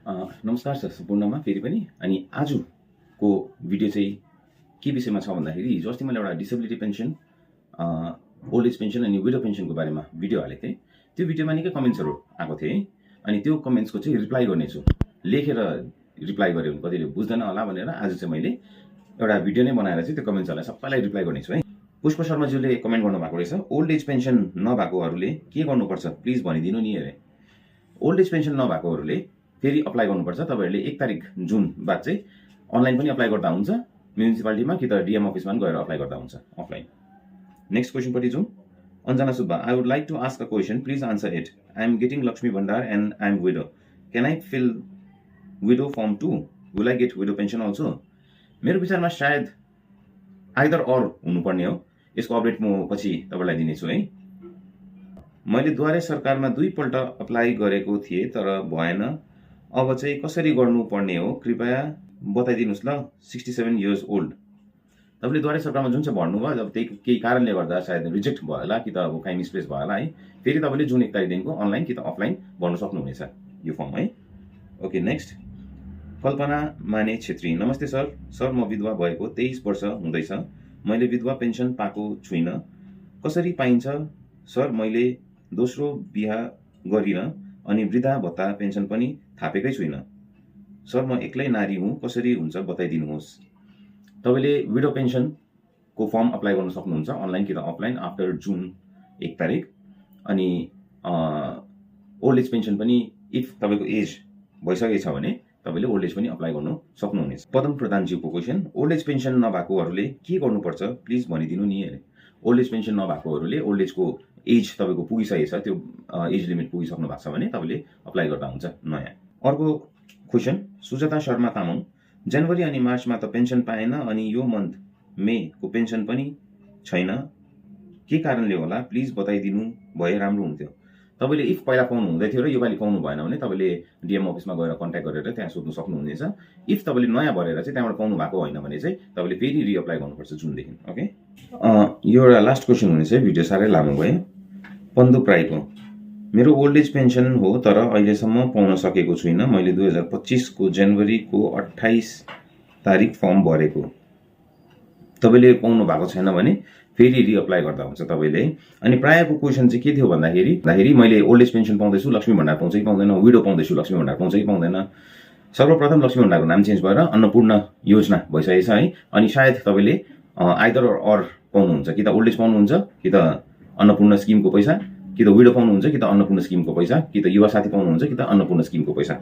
नमस्कार सर, सम्पूर्णमा फेरि पनि। अनि आजको भिडियो चाहिँ के विषयमा छ भन्दाखेरि हिजो अस्ति मैले एउटा disability pension, old age pension अनि विडो पेन्सनको बारेमा भिडियो हालेको थिएँ। त्यो भिडियोमा निकै कमेन्ट्सहरू आएको थिए अनि त्यो कमेन्ट्सको चाहिँ रिप्लाई गर्नेछु। लेखेर रिप्लाई गऱ्यो भने कतिले बुझ्दैन होला भनेर आज चाहिँ मैले एउटा भिडियो नै बनाएर चाहिँ त्यो कमेन्ट्सहरूलाई सबैलाई रिप्लाई गर्नेछु है। पुष्प शर्माज्यूले कमेन्ट गर्नुभएको रहेछ, ओल्ड एज पेन्सन नभएकोहरूले के गर्नुपर्छ प्लिज भनिदिनु नि अरे। ओल्ड एज पेन्सन नभएकोहरूले फेरि अप्लाई गर्नुपर्छ। तपाईँहरूले 1 तारिक जुन बाद चाहिँ अनलाइन पनि अप्लाई गर्दा हुन्छ, म्युनिसिपालिटीमा कि त डिएम अफिसमा पनि गएर अप्लाई गर्दा हुन्छ अफलाइन। नेक्स्ट क्वेसनपट्टि जाउँ। Anjana Subba, I would like to ask a question, please answer it. I am getting Lakshmi Bhandar and I am widow, can I fill widow form 2? Will I get widow pension also? मेरो विचारमा सायद either or हुनुपर्ने हो। यसको update म पछि तपाईँलाई दिनेछु है। मैले द्वारे सरकारमा 2 पल्ट अप्लाई गरेको थिएँ तर भएन, अब चाहिँ कसरी गर्नुपर्ने हो कृपया बताइदिनुहोस् ल। 67 इयर्स ओल्ड। तपाईँले द्वारे सरकारमा जुन चाहिँ भर्नुभयो, अब त्यही केही कारणले गर्दा सायद रिजेक्ट भयो होला कि त अब काहीँ मिसप्लेस भयो होला है। फेरि तपाईँले जुन 1 तारिकदेखिको अनलाइन कि त अफलाइन भर्न सक्नुहुनेछ यो फर्म है। Okay, next. कल्पना माने छेत्री, नमस्ते सर। सर, म विधवा भएको 23 वर्ष हुँदैछ। मैले विधवा पेन्सन पाएको छुइनँ, कसरी पाइन्छ सर? मैले दोस्रो बिहा गरिनँ अनि वृद्धा भत्ता पेन्सन पनि थापेकै छुइनँ सर। म एक्लै नारी हुँ, कसरी हुन्छ बताइदिनुहोस्। तपाईँले विडो पेन्सनको फर्म अप्लाई गर्न सक्नुहुन्छ अनलाइन कि त अफलाइन आफ्टर जुन 1 तारिक। अनि ओल्ड एज पेन्सन पनि इफ तपाईँको एज भइसकेको छ भने तपाईँले ओल्ड एज पनि अप्लाई गर्नु सक्नुहुनेछ। पदम प्रधानज्यूको क्वेसन, ओल्ड एज पेन्सन नभएकोहरूले के गर्नुपर्छ प्लिज भनिदिनु नि अरे। ओल्ड एज पेन्सन नभएकोहरूले ओल्ड एजको एज तपाईँको पुगिसकेको छ, त्यो एज लिमिट पुगिसक्नु भएको छ भने तपाईँले अप्लाई गर्दा हुन्छ नयाँ। अर्को क्वेसन, सुजाता शर्मा तामाङ, जनवरी अनि मार्चमा त पेन्सन पाएन अनि यो मन्थ मेको पेन्सन पनि छैन, के कारणले होला प्लिज बताइदिनु भए राम्रो हुन्थ्यो। तपाईँले इफ पहिला पाउनु हुँदै थियो र योपालि पाउनु भएन भने तपाईँले डिएम अफिसमा गएर कन्ट्याक्ट गरेर त्यहाँ सोध्नु सक्नुहुनेछ। इफ तपाईँले नयाँ भरेर चाहिँ त्यहाँबाट पाउनु भएको होइन भने चाहिँ तपाईँले फेरि रिअप्लाई गर्नुपर्छ जुनदेखि। ओके, यो एउटा लास्ट क्वेसन हुनेछ, भिडियो साह्रै लामो भयो। पन्दुप राईको, मेरो ओल्ड एज पेन्सन हो तर अहिलेसम्म पाउन सकेको छुइनँ। मैले 2025 को जनवरीको 28 तारिक फर्म भरेको। तपाईँले पाउनु भएको छैन भने फेरि रिअप्लाई गर्दा हुन्छ तपाईँले। अनि प्रायःको क्वेसन चाहिँ के थियो भन्दाखेरि मैले ओल्ड एज पेन्सन पाउँदैछु, लक्ष्मी भण्डार पाउँछ कि पाउँदैन, विडो पाउँदैछु, लक्ष्मी भण्डार पाउँछ कि पाउँदैन। सर्वप्रथम लक्ष्मी भण्डारको नाम चेन्ज भएर अन्नपूर्ण योजना भइसकेको छ है। अनि सायद तपाईँले आइदर अर पाउनुहुन्छ, कि त ओल्ड एज पाउनुहुन्छ कि त अन्नपूर्ण स्किमको पैसा, कि त विडो पाउनुहुन्छ कि त अन्नपूर्ण स्किमको पैसा, कि त युवा साथी पाउनुहुन्छ कि त अन्नपूर्ण स्किमको पैसा।